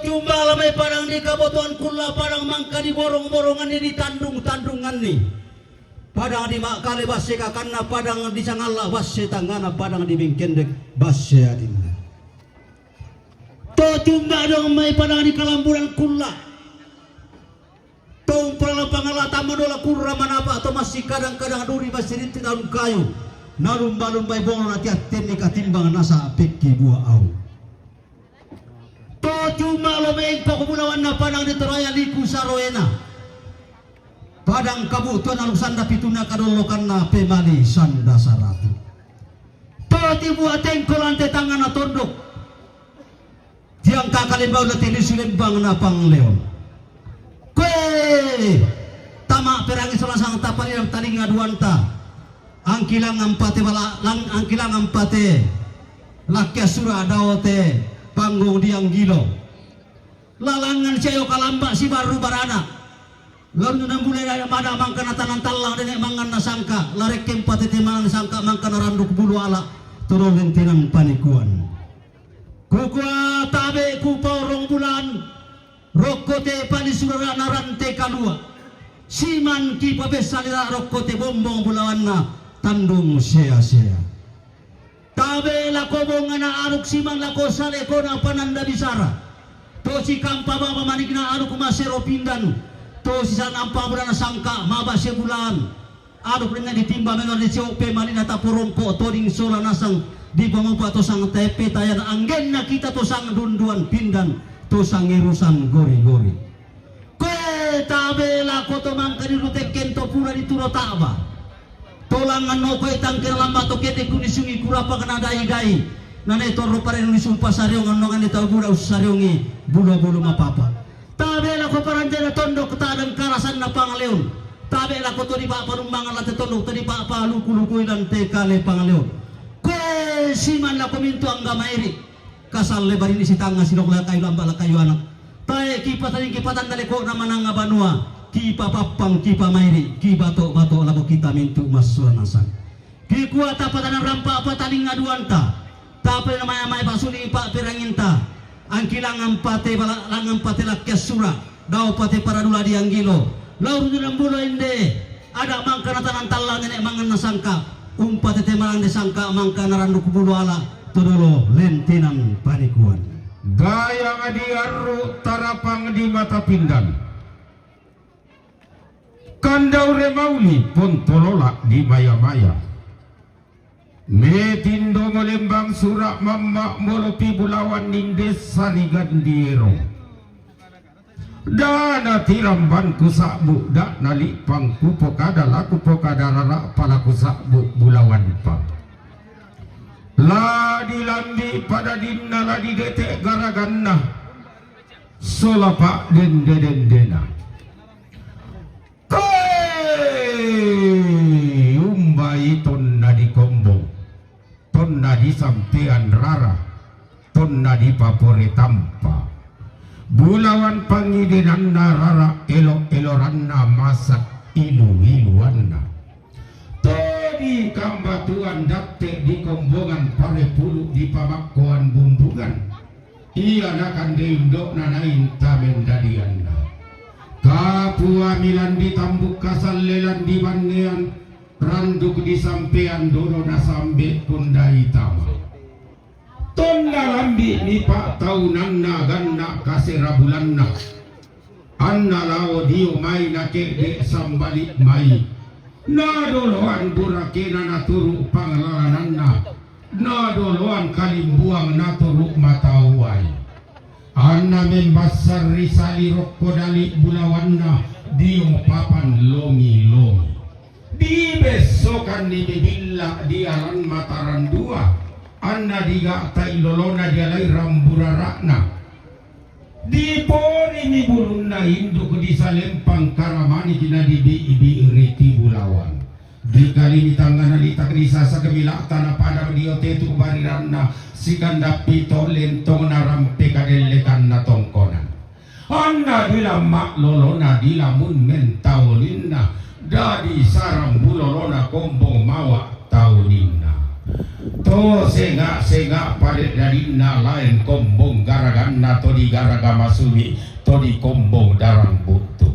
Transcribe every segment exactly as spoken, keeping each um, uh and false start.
Jumala mai padang di kabotoan kulla, padang mangka di borong-boronganni, di tandung-tandunganni. Padang di makkale basse kakanna, padang di sangalla basse tangngana, padang di bengkendek basse adinna. To jumala dong mai padang di kalamburan kulla. To umpala pangala tamma dola kurra manapa to massi kadang-kadang duri massi rinti daun kayu. Nalumba-lumbai bonglo natiattenni katimbang nasa pekki bua au. To jumala mai engko bulawanna padang di toraya liku saroena. Padang kabutuan aluk sanda pituna kadollokanna pemali sanda saratu. To tibua tengko lante tangngana tondok. Tiang kaka lembau late lisu lembang na pangleon. Koe tama perangi sola sang tapalilang talinga duanta. Angkilang ampate bala lang angkilang ampate. Lakkia sura daote panggong dianggilo. Lalangan siayo kalamba sibarru barana. Lalu nambule mada mangkana tanang tallang dene mangan nasangka. Larekke mpate temanang sangka mangkana randuk bulu ala. Todong lentenan panikuan. Kukua tabe kupaorong bulan. Rokko te pali surana rante kalua. Siman kipapessalira rokko te bombong bulawanna tandung sea-sea. Tabe lako bongana aruk siman lako salekona pananda bisara. To sikampa baba manikna aruk masero pindan. To sisanampa bulana sangka mabase bulan. Aduk rinna ditimba melo di sio pemalina taporongko toding sola nasang di pamupa tosang tepe tayana anggenna kita tosang dunduan pindan tosang erusan gori-gori. Koe tabe lako to mangka di rutekken to pura di turo taba. Tolangan no koe tangkena lamba to kete kuni sungi kurapa kena dai-dai. Nane toro pare nuni sumpa sariongan nongane tau bula ussariongi bulu-bulu mapapa. Tabe lako paranjana tondok tadeng karasanna pangaleon. Tabe lako to di papa lumbangan late tondok to di papa luku-lukui lante kale pangaleon. Koe siman lako mintu angga mairi. Kasalle barini sitanga sidok lakayu lamba lakayu anak. Tae kipataning kipatanda lekokna mananga banua. Kipapappang kipamairi kibato-bato lako kita mintu massuanasang. Kikua tapatana rampa patalinga duanta. Tapena maya-maya pasuli pa'peranginta. Angkilangan pate bala langan pate lakkiassura. Dao pate paradula dianggilo. Lauru di rambulo ende. Ada mangka natanang tallang nene mangan nasangka. Umpa tete malang de sangka mangka naranduk bulu ala. Todolo lentenan panikuan. Gayang di arru tarapang di mata pindan. Kandaure mauli pontolola di maya-maya. Metindo molembang sura mamma molopi bulawan ninde sarigandiero. Dana tiramban kusa'bu da'na li'pang kupokada la kupokada rara pala kusa'bu bulawanpa. La dilambi pada dinna la didete garaganna. Sola pa'dende-dendena. Koe umbai tonna dikombong, tonna disampean rara, tonna dipapore tampa. Bulawan pangidenanna rara elo-eloranna masak ilu-iluanna. Todi kambatuan datte dikombongan pare pulu dipamakkoan bumbungan. Ia nakande indo'na nainta mendadianna. Kapua milan ditambuk kasallelan dibannean, randuk disampean dono nasambe kundai tama. Tonna lambi mipa'taunanna ganna kasera bulanna. Anna lao dio mai nake'de sambali mai. Nadoloan burakena naturu panglalananna. Nadoloan kalimbuang naturu matauai. Anna membassar ri sali rokko dali bulawanna dio papan longi-longi. Dibessokanni mibilla dialan mataran dua. Anna diga'tai lolona dialai rambu rara'na. Diporini bulunna induk disalempang karamaniki nadibi'bi riti bulawan. Dikalimi tangngana litak disasak mila'ta napadang dio tetu bariranna sikandappi to lentongna rampe kadellekanna tongkonan. Anna dilamma lolona dilamun mentaulinna dadi sarambu lolona kombong mawa taulinna. To senga-senga pale dadinna laen kombong garaganna to di garaga masumi to di kombong darang buttu.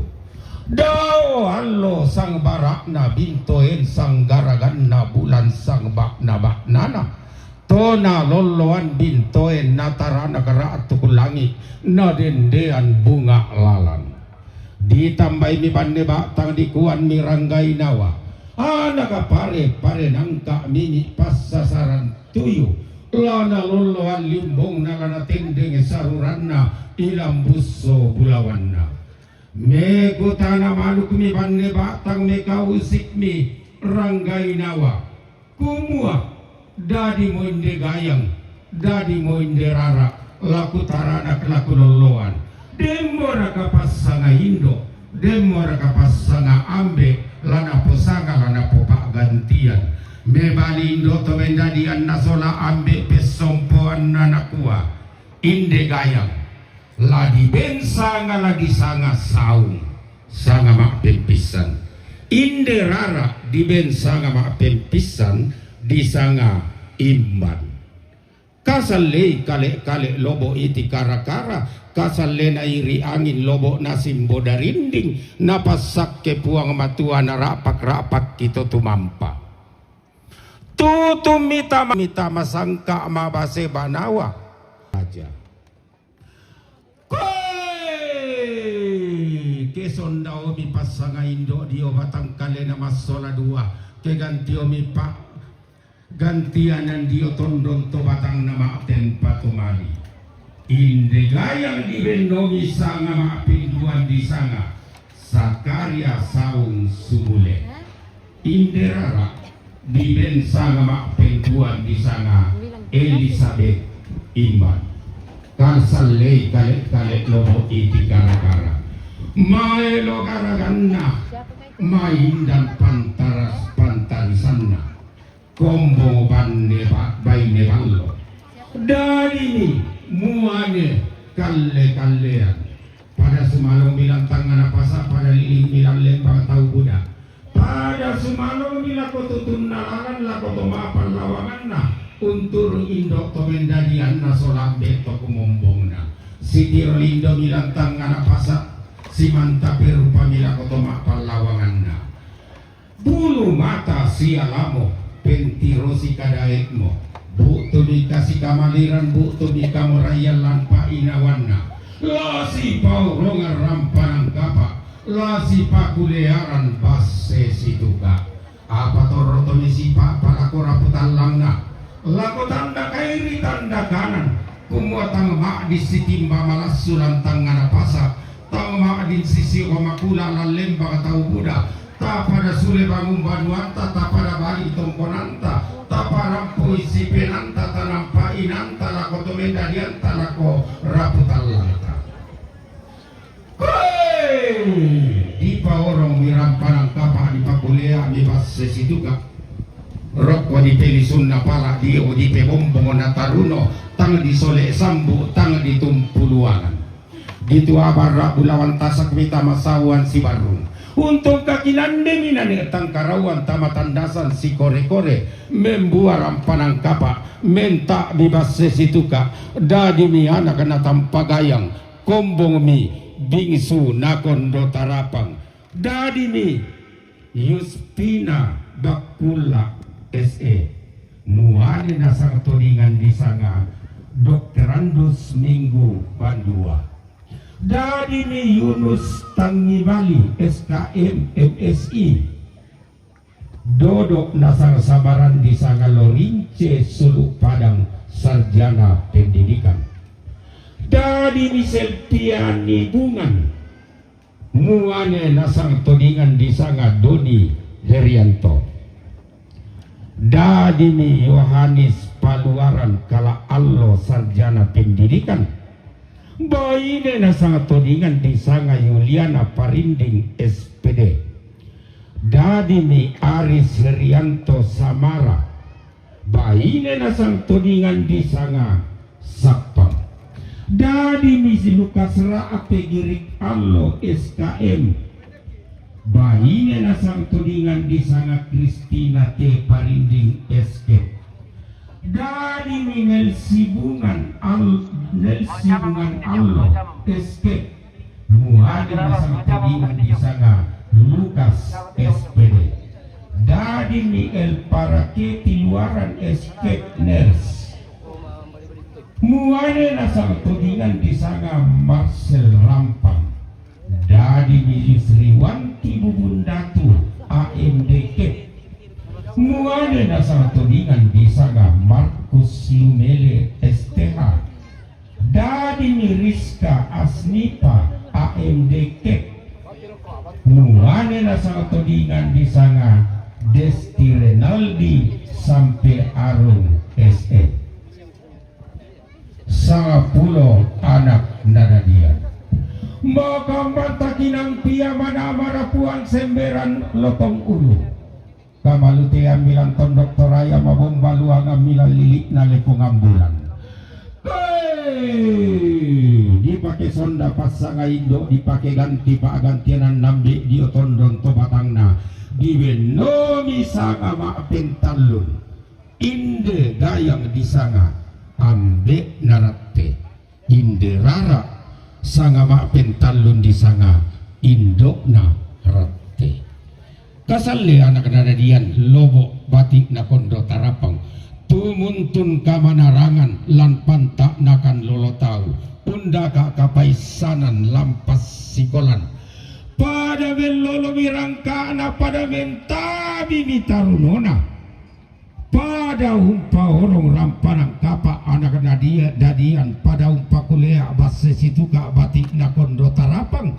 Dao allo sang barakna bintoen sang garaganna bulan sang bakna-baknana. To na lolloan bintoen na tarana garatuk langi na dendean bunga lalan. Ditambai mi banne batang dikuan mi ranggai nawa. Ana kapare pare nangka mini passasaran tuyu. Lana lolloan limbongna lana tendeng saruranna ilambusso bulawanna. Mekutana manuk mi banne batang mekausik mi ranggai nawa. Kumua, dadi mo inde gayang, dadi mo inde rara, laku taranak laku lolloan. Demmo raka passanga indo, demmo raka passanga ambe, lana posanga lana popak gantian. Mebali indo to mendadian nasola ambe pessompoan nakua. Inde gayang, la diben sanga la disanga saung, sanga ma'pempissan. Inde rara diben sanga ma'pempissan, disanga imban. Kasallei kale-kale lobo iti kara-kara, kasallena iri angin lobo nasimbo darinding, napassakke Puang Matua narapak-rapak kito tumampa. Tutu mita, mita masangka mabase banawa. Aja. Koe! Kesondaomi passanga indo dio batang kalena massola dua. Kegantiomi pak gantianan dio tondon to batangna ma'tempa to mali. Inde gayang dibennomi sanga ma'pinduan disanga Sakaria Saung Sumule. Inde rara diben sanga ma'pempuan disanga Elisabet imban. Kasallei kale-kale lobo iti gara-gara. Maelo garaganna maindan pantaras pantarisanna. Kombo banne ba-, baine ballo. Dadini muane kalle-kallean. Pada sumalong bilang tangana pasa, pada liling bilang lembang tau buda. Pada sumalong bila kotutunna lalan lako to mapallawanganna. Untur indo to mendadianna solambe to kumombongna. Sitiro lindo bilang tangana pasa, simanta perupa mila koto mapallawanganna. Bulu mata sialamo, pentirosi kadaekmo, bu'tumi kasi kamaliran, bu'tumi kamoraian lan pa'inawanna, la sipaurongan rampanan kapa, la sipakulearan basse situka. Apa torro tomi sipa palako rapu tallangna, lako tanda kairi tanda kanan, kumua tang ma'di sitimba malassu lan tangana pasa, tang ma'di sisio makula lan lembang tau buda, tapada sule bangun banuanta, tapada bali tongkonanta, taparampoi sipenanta, tanampa inanta lako to mendadianta lako rapu tallangta. Koe! Dipaorong mi rampanan kapa, dipakulea mi basse situka. Rokko dipelisunna pala dio dipebombong na taruno, tang disole sambu, tang ditumpuluangan. Ditua barra bulawan tasak mita masauan sibarrung. Untung kakinande minane tangkarauan tamatandasan sikore-kore, membua rampanan kapa, menta mi basse situka, dadi mi anak na tampagayang, kombong mi bingsu nakondo tarapang, dadi mi Yuspina Bakula S E. Muane nasang todingan disanga Dokterandus Minggu Bandua. Dadi mi Yunus Tangi Bali S K M M S I. Dodok nasang sabaran disanga Lorince Sulu Padang Sarjana Pendidikan. Dadi mi Selpiani Bungan. Muane nasang todingan disanga Doni Herianto. Dadi mi Yohanis Paluaran Kala Allo Sarjana Pendidikan. Baine nasang todingan disanga Yuliana Parinding S P D. Dadi mi Aris Herianto Samara. Baine nasang todingan disanga Sappang. Dadi mi si Lukas Ra'a Pegirik Allo S K M. Baine nasang todingan disanga Kristina T Parinding S K. Dadi mi nel sibungan al-, nel sibungan allo, escape. Muane nasang todingan disanga Lukas S P D. Dadi mi el paraketi luaran, escape nurse. Muane nasang todingan disanga Marcel Rampang. Dadi mi Yusriwanti Bubundatu A M D Kep. Muane nasang todingan disanga Markus Lumele S T H. Dadi mi Rizka Asnipa A M D Kep. Muane nasang todingan disanga Desti Renaldi Sampe Arung S E. Sangapulo anak nadadian. Makamban takinang pia manamara puang semberan lotong ulu. Kamalutean milan tondok Toraya mabomba luangan milan lilikna lepongan bulan. Hei! Dipake sonda passanga indo, dipake ganti pa'gantianan nambe dio tondon to batangna. Dibennomi sanga ma'pentallun. Inde gayang disanga ambe'na ratte, inde rara sanga ma'pentallun disanga indo'na ratte. Kasalle anak nadadian lobo' bati'na kondo tarapang, tumuntun kamanarangan lan panta'nakan lolo tau, undaka kapaissanan lampas sikolan. Pada mellolomi rangka'na, pada mentabimi tarunona. Pada umpaorong rampanan kapa' anak nadia-, dadian, pada umpakulea basse situka' bati'na kondo tarapang.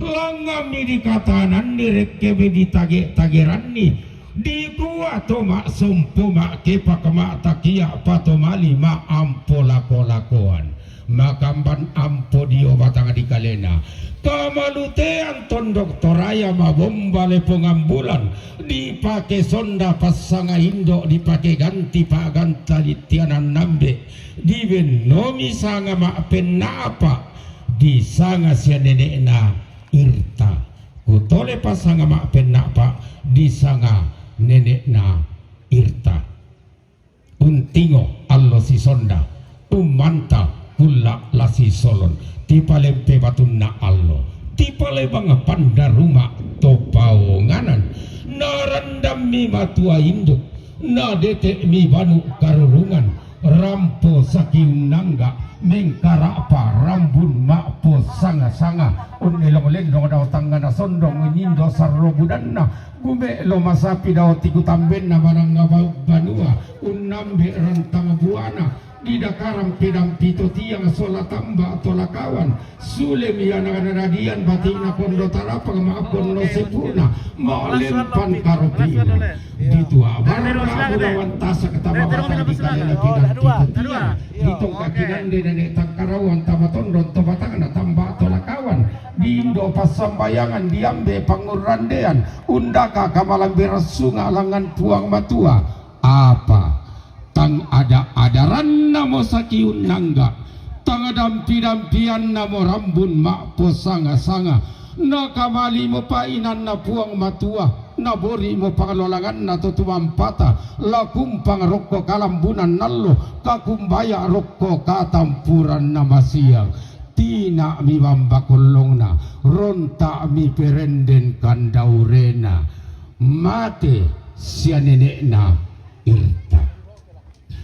Langngammi dikatananni, rekkemi ditage-tageranni, dikua to ma'sompo, ma'kepak, ma'takia', patomali, ma'ampo lako-lakoan. Makamban ampo dio batang dikalena. Kamalutean tondok Toraya mabomba lepongan bulan, dipake sonda passanga indo, dipake ganti pa'gantianan nambe, dibennomi sanga ma'penna'pa disanga sia nene'na Irta. Kutole passanga ma'penna'pa disanga nene'na Irta. Untingo allo sisonda, ummanta kulla' la sisolon, tipalempe batunna allo, tipalebang pandaruma to paonganan, narandammi matua induk, nadete'mi banu karurungan, rampo sakiunnangga, mengkara'pa rambun ma'po sanga-sanga, unnelong lendong dao tangngana sondong, nindo sarro budanna, gume'lo masapi dao tiku tambenna manangnga ba-, banua, unnambe rantang buana, didakarang pedang pito tiang sola tamba' tolakawan, sulemi anak nadadian bati'na kondo tarapang ma'konno sepu'na, ma'lempan karopi'na. Ditua barra bulawan tasak tama batang dikalena pedang pito tiang, ditongka kinande nene' tangkarauan tama tondon to batangna tamba' tolakawan, diindo passambayangan, diambe pangurrandean, undaka kamalamberan sunga' langngan Puang Matua. Apa tang ada-adarannamo sakiunnangga, tang dampi-dampiannamo rambun ma'posanga-sanga, nakamalimo pa'inanna Puang Matua, nabori'mo pangalolanganna to tumampata, la kumpang rokko kalambunan allo, kakumbaya' rokko katampuranna masiang. Tina'mi bamba kollongna, ronta'mi perenden kandaurena, mate sia nene'na Irta.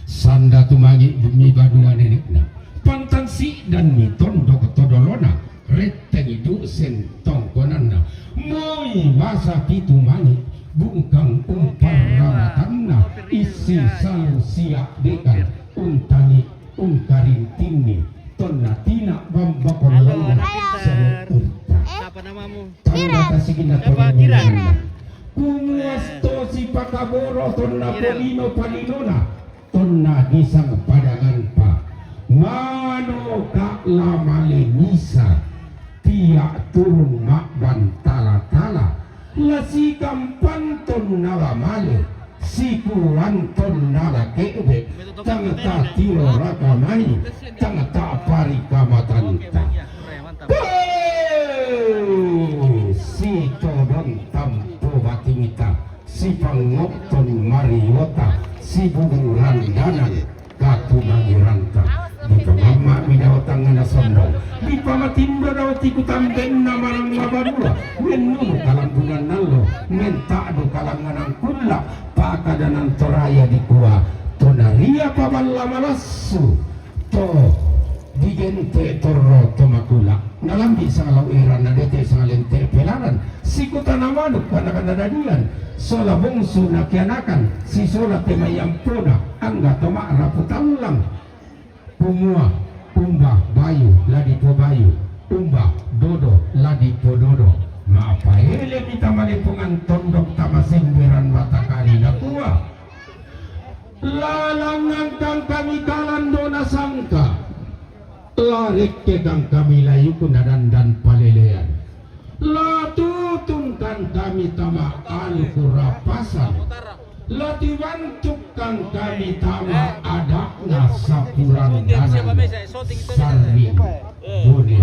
Sanda tumangi' mi banua nene'na, pantang si'danmi tondok to dolona, rettengi dusen tongkonanna, moi masa pitu mangi', bungkang umparramatanna, issi salu sia' dekan, untangi' ungkarintinni, tonna tina' bamba kollongna, sele Irta. Tanda tasiginna tondok. Kumuas to sipakaboro tonna polino palinona, tonna disang padanganpa. Manoka' la male misa, tia' turung ma'bantala-tala, la sikampan tonna la male, sikuan tonna la ke'de', tang tatiro raka mai, tang ta'parika matanta. Hei! Sitodong tampo batingta, sipango'ton mariota, sibubung randanan, Matindo dao ti kutambenna marang mabanua, mennunu kalambunan allo, menta'du kalangnganang kulla, pakadanan toraya dikua, tonaria paballa malassu, to digente torro to makula, nalambi sangalau eran, nadete sangalente pelaran, sikutana manuk, kana-kana dadian, sola bongsu nakianakan, sisola te maiampona, angga to ma'rapu tallang. Kumua, umba bayu la dipobayu, umba dodo la dipododo. Mapaele mita malepongan tondok tama semberan matakali nakua. Lalang angkang kami kalandona sangka. La rekke kang kami layuku nadandan palelean. La tutungkan kami tama anu kurapasan. La tibantukkan kami tama adakna sapuran danan sarring bone-bone.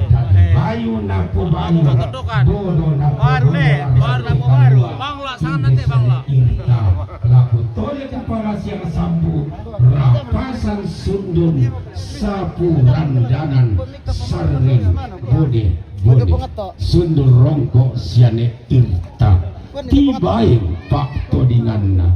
Dadi bayu napobayu, dodo napododo. Irta laku tole kupamasiang sambu rapasan sundun sapuran danan sarring bone-bone. Sundun rongko siane irta. Tibaeng pattodinganna.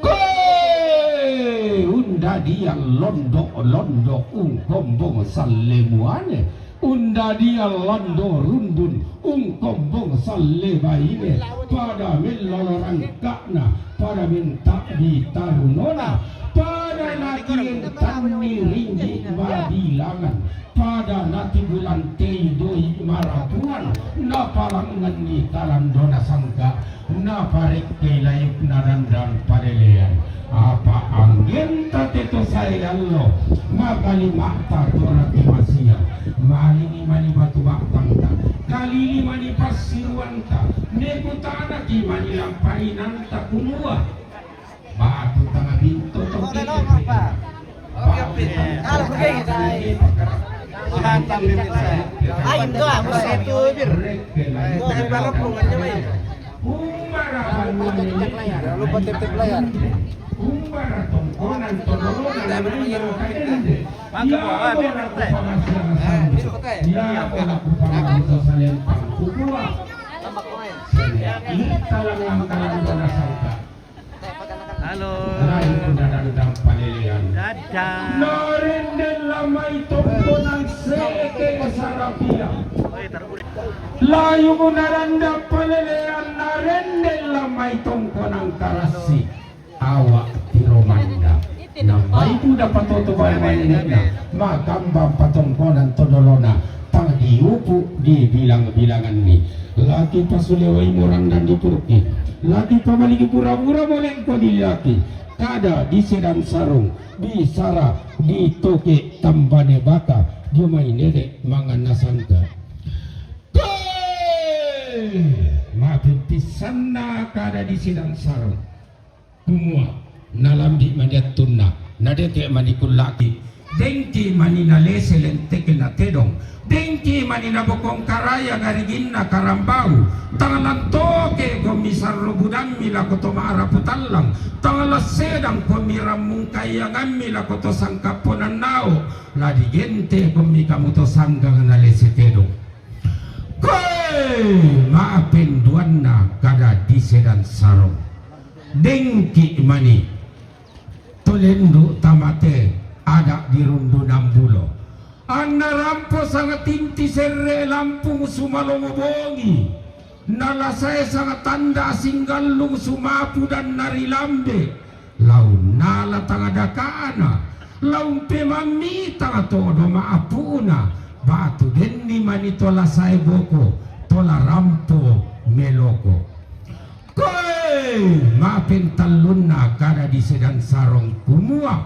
Koe undadian londo-londo ungkombong sallemuane. Undadian londo rundun ungkombong salle baine. Pada mellolo rangka'na, pada menta ditarunona, pada nakientanni ringgi mabilangan. Pada natibulantei doi marapuan, napalangnganni kalandona sangka, naparekkei layukna dandang palelean. Apa anggenta te to sae allo, makalima'ta to rate masiang, malingi mani batu ba'tangta, kalili mani passiruanta, mekutanaki mani lamparinanta kumua. Batu tanga pintu to. Oke, oke. Kalau begini, saya. Mantap, Bibir, saya. Ayo, itu, ah, musuh itu, Bir. Itu, Bir, balok, bukan jam ini. Jangan lupa tap-tap layar. Jangan lupa tap-tap layar. Mantap, Bibir, saya. Ya, kalau aku paham, itu saya. Tambah komen. Ini kalau yang kalau sangka. Halo. Lain punna dandang palelean. Dadah. Narendella mai tongkonang se'ke sarapia. Oi, taruh. Layu punna dandang palelean, narendella mai tongkonang karassi. Awak tiro manda. Nampai kuda patoto bae mainenna. Makambang patongkonang todolona. Tang diupu dibilang-bilanganni. Laki pasulewai murang dan dipurukki. Laki pamaliki pura-pura molengko dilaki. Kada di sedang sarung, di sara, di toke tambane baka, dio mai nene manganna sangka. Koe! Mapimpissanna kada di sedang sarung. Kumua, nalambi mani attunna, nadeke mani kullaki, dengki mani nalese lenteke na tedong, dengki mani nabokong karaya gariginna karambau, tang lantoke komi sarro budammi lako to ma'rapu tallang, tang lassedang komi rammung kaiangammi lako to sangkapponannao, la digente komi kamu to sanggang nalese tedong. Koe ma'penduanna kada di sedang sarong. Dengki mani to lendu tamate ada di rundunang bulo. Anna rampo sanga tinti serre lampung sumalongo bongi. Nalasae sanga tanda singgallung sumapu dan narilambe. Lau nala tanga daka'na, lau mpemammi tanga todo ma'apu'na, batu denni mani tola sae boko, tola rampo meloko. Koe ma'pentallunna kada di sedang sarong kumua,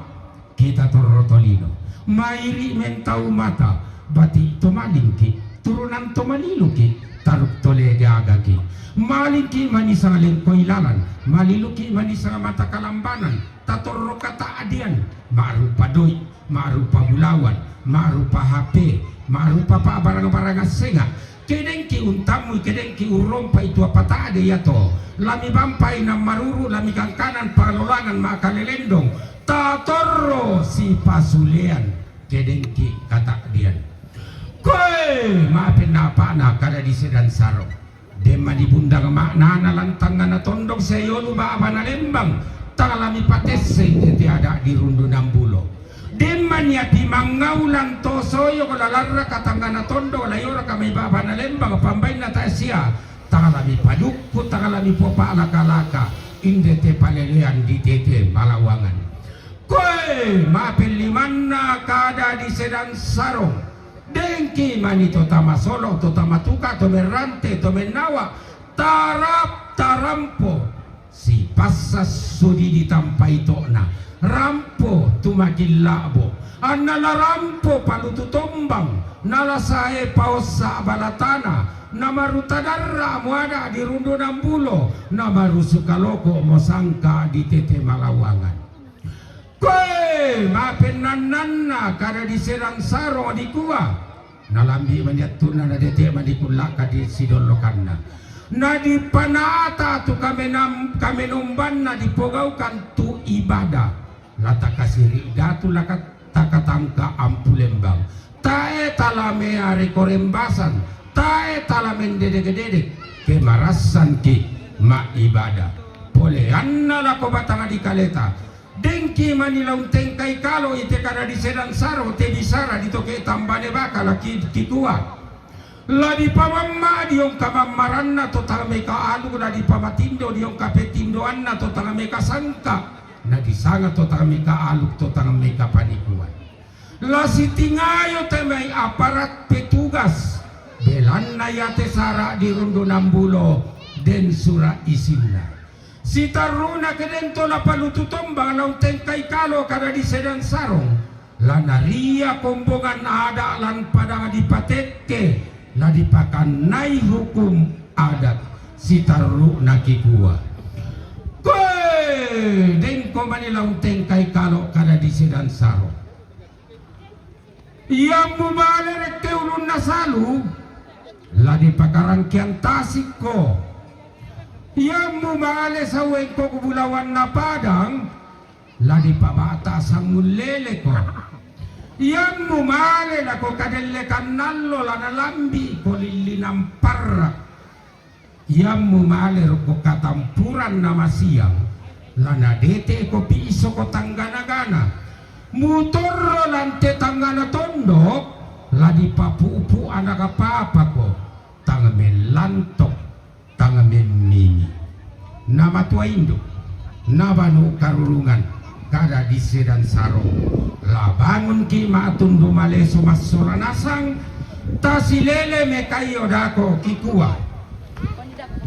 kita torro tolino. Mairi mentau mata, bati to malingki, turunan to maliluki, taruk tole gagaki. Malingki mani sanga lengkoi lalan, maliluki mani sanga mata kalambanan, tatorro kata'dian, ma'rupa doi, ma'rupa bulawan, ma'rupa H P, ma'rupa pa'barang-barang assenga. Kedengki untammui, kedengki urrompai tu apa ta'de iato. Lami bampai nammaruru, lami gangkanan palolangan ma'kalelendong. Tatorro sipasulean, kedengki kata'dian. Pa'na kada di sedan sarong. Demma di bundang ma'nana lan tangngana tondok sia yolu ba'bana lembang, tang la mipatessei tete ada di rundunan bulo. Demma niati mangngaulan to soyok la larraka tangngana tondok la yoraka mai ba'bana lembang, pambainna ta sia, tang la mipadukku, tang la mipopa'laka-laka, inde te palelean di tete malawangan. Koe, ma'pellimanna kada di sedan sarong. Dengki mani to tama solo, to tama tuka, to merrante, to mennawa, tarap tarampo, sipassa sudi ditampai to'na, rampo tu makilla'bo, anna la rampo palutu tombang, na la sae paossa balatana, na maruta darra muada di rundunan bulo, na marusu kaloko mosangka di tete malawangan. Koe, ma'pennannanna kada di sedan sarong dikua. Nalambi mani attunna, nadete mani kullaka di sidollokanna. Nadipanata tu kamenam-, kamenombanna dipogaukan tu ibadah. La takasiri datu, la ka-, takatangka ampu lembang. Tae tala meare korembasan, tae tala mendedek-dedek, ke marassanki ma'ibadah. Poleanna lako batang di kaleta. Dengki mani la untengkai kalo i te kada di sedan sarong te bisara di toke tambane baka la ki-, kikua. La dipamamma diongka mammaranna to tang meka aluk, la dipamatindo diongka petindoanna to tang meka sangka, na disanga to tang meka aluk to tang meka panikuan. La sitingayo te mai aparat petugas, belanna iate sara di rundunan bulo den sura isinna. Sitarru'na ke den to la palutu tombang la untengkai kalo kada di sedan sarong, la naria kombongan ada lan padang dipatekke, la dipakannai hukum adat. Sitarru'na kikua. Koe, dengko mani la untengkai kalo kada di sedan sarong. Iammu male rekke ulunna salu, la dipakarangkean tasikko. Iammu male sauengko bulawanna padang, la dipabata sangulleleko. Iammu male lako kadellekan nallo, la nalambi'ko lillinan parra. Iammu male rokko katampuranna masiang, la nadeteko pisoko tanggana-gana. Mutorro lante tanggana tondok, la dipapu'pu' anaka papako, tang mellantok, tang memmimi. Namatua induk, nabanu karurungan, kada di sedan sarong. La bangunki ma'tundu maleso massora nasang, tasilele mekaio dako kikua.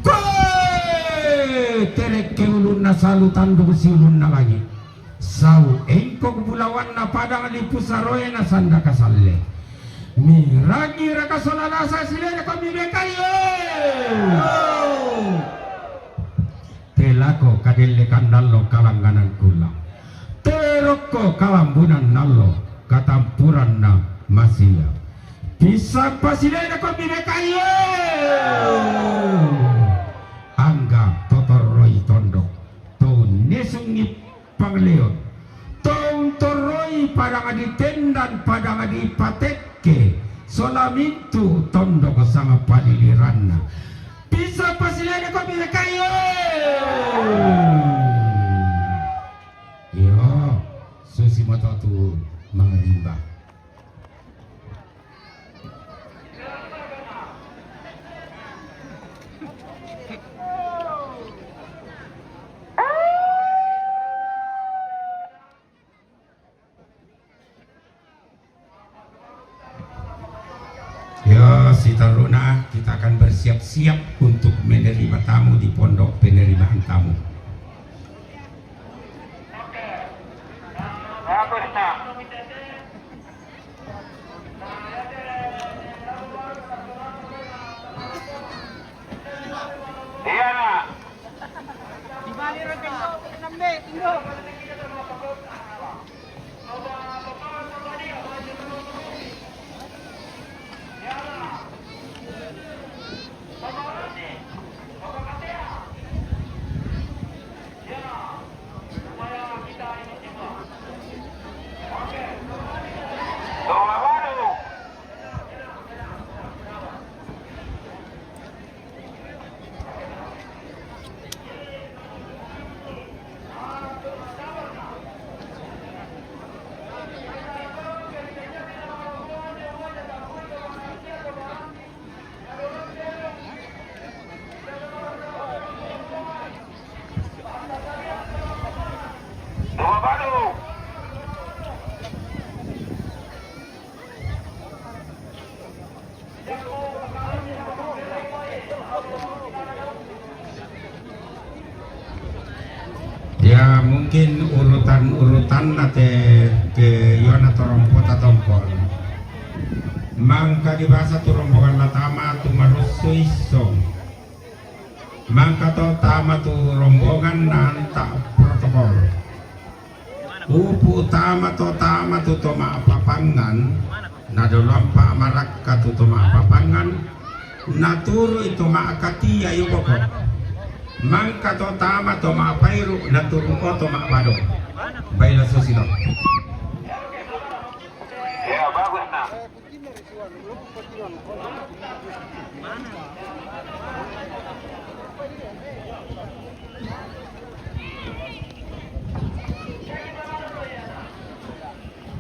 Koe, terekke ulunna salu tandung siulunna langi. Sau engkok bulawanna padang lipu saroe na sanda kasalle. Mirangi raka sola nasa silele ko mibekaio. Telako kadellekan nallo kalanganan kulla. Terokko kalambunan nallo katampuranna masia. Pissappa silele ko mibekaio. Angga totorroi tondok. Tonnesungi Pangleon. Tong torroi padang di tendan, padang di patekke, sola mintu tondok sanga paliliranna. Pissappa silele ko mibekaio. Iyo, susi moto tu mangrimba. Ya, sitaruna, kita akan bersiap-siap untuk menerima tamu di pondok penerimaan tamu. Urutan-urutanna te ke yona torompota tongkon. Mangka dibasa tu rombongan la tama tu marussu issong. Mangka to tama tu rombongan nanta protokol. Upu tama to tama tu to ma'papangan, na doloan pa marakka tu to ma'papangan, naturui to ma'katia yo boko. Mangka to tama to ma'pairu, naturu o to ma'bado. Baila susi to. Ya, bagus, nah.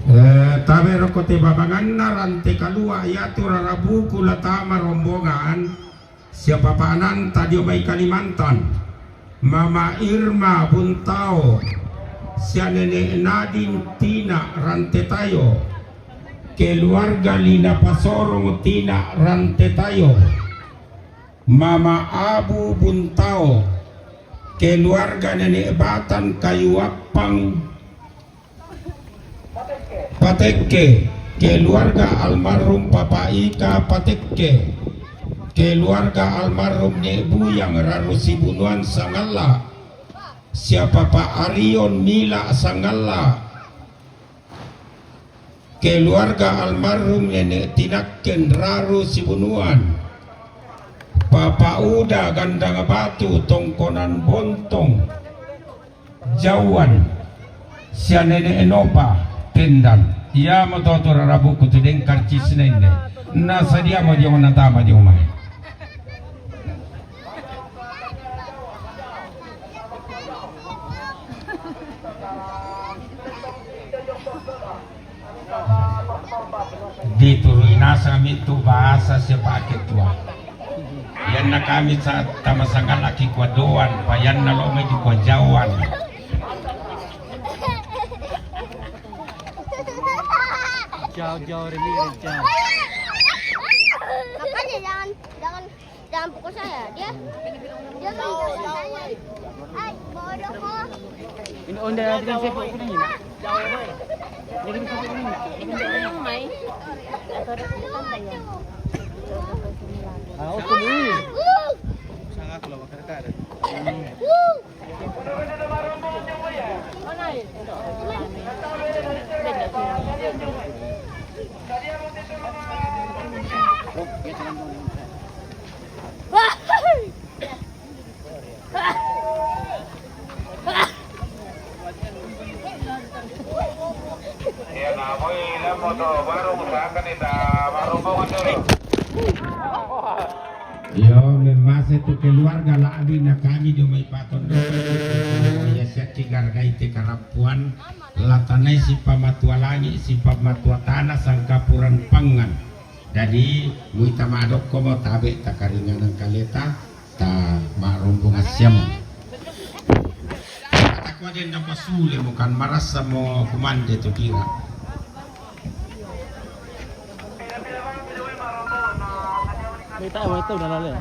Eh, tabe rokko te babanganna rante kalua, yatu rarabuku la tama rombongan, sia papananta dio mai Kalimantan, Mama Irma Buntao, sia Nenek Nadin Tina Rantetayo, keluarga Lina Pasorong Tina Rantetayo, Mama Abu Buntao, keluarga Nenek Batan Kayu Wappang, Patekke, keluarga almarhum Papa Ika Patekke, keluarga almarhum Nek Buyang Raru Sibunuan Sangalla, sia Papa Arion Mila Sangalla, keluarga almarhum Nenek Tinakken Raru Sibunuan, Papa Uda Gandang Batu Tongkonan Bontong, Jauan, sia Nenek Enopa Tendan. Iamo to tu rarabuku tu deng karcisna inne. Nasadiamo dio natama dio mai. Diturui nasang mitu bahasa sipake tua. Iyanna kami sa-, tama sanggalaki kua doan, payanna lo mai di kua jauan. Jauh, jauh, Remi, jauh. Makanya jangan, jangan Jangan pukul saya, dia, dia kan bisa saya. Ay, bodoh kok. Ini onda dengan sepak kuning ini. Jadi bisa kuning. Ini yang main. Ah, oke, ini. Sangat kalau makan ada. Iya, nah, boy, lemo to, baru usahakan kita, baru mau dulu. Iyo, memase tu keluarga la'bi na kami dio mai paton. Iya, siak cigargai te karampuan, latanai sipamatua langi, sipamatua tana, sangkapuran pangan. Jadi, muita madokko mo tabe takaringanan kaleta, ta marombong assiamo. Kata kua denda pasule mo kan marasa mo kumande tu dira. Kita mau itu udah lalu ya?